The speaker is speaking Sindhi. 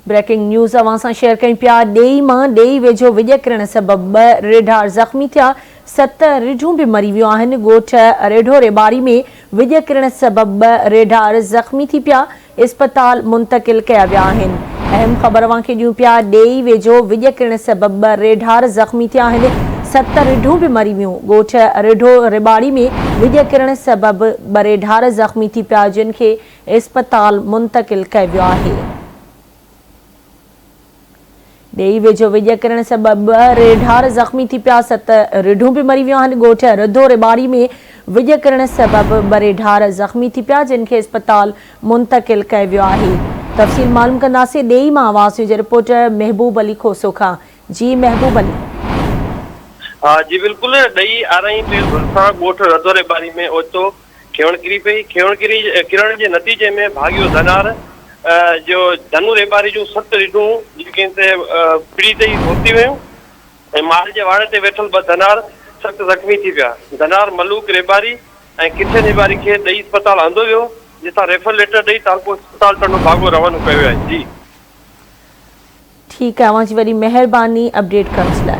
بريڪنگ نيوز اوهان سان شيئر ڪيون پيا، ڏيئي مان ڏيئي ويجهو وڄ ڪرڻ سبب ٻه ريڍار زخمي ٿيا، ست رڍون به مري ويون آهن، ڳوٺ ريڍو ريٻاري ۾ وڄ ڪرڻ سبب ٻه ريڍار زخمي ٿي پيا، اسپتال منتقل ڪيا ويا آهن. اهم خبر اوهان کي ڏيون پيا، ڏيئي ويجهو وڄ ڪرڻ سبب ٻه ريڍار زخمي ٿيا آهن، ست رڍون به مري ويون، ڳوٺ ريڍو ريٻاڙي ۾ وڄ ڪرڻ سبب ٻه ريڍار زخمي ٿي پيا، جن کي اسپتال منتقل ڪيو ويو آهي. ڏيئي ويجهو وڄ ڪرڻ سبب ٻه ريڍار زخمي ٿي پيا، ست رڍون به مري ويون آهن، ڳوٺ رڌو ريٻاڙي ۾ وڄ ڪرڻ سبب ٻه ريڍار زخمي ٿي پيا، جن کي اسپتال منتقل ڪيو ويو آهي. تفصيل معلوم ڪنداسين ڏيئي مان آواز نيوز جي رپورٽر محبوب علي کوسو کان، جي محبوب علي. ها جي بلڪل ڏيئي آرائين ٽيل ڀرسان ڳوٺ رڌو ريٻاري ۾ اوچتو کيوڻ ڪري پئي، کيوڻ ڪري ڪرڻ جي نتيجي ۾ ڀاڳيو ڌنار جو ڌنو ريٻاري جون ست رڍون جيڪي تي پڙي تي ئي ڌوپجي ويون ۽ مال جي واڙي تي ويٺل ٻه ڌنار سخت زخمي ٿي پيا. ڌنار ملوڪ ريٻاري ۽ ڪشن ريٻاري کي ڏئي اسپتال آندو ويو، جتان ريفر ليٽر ڏئي تعلقو اسپتال ٽنڊو باگو روانو ڪيو ويو آهي. جي. ٺيڪ آهي اوهان جي وڏي مهرباني اپڊيٽ ڪرڻ جي لاء.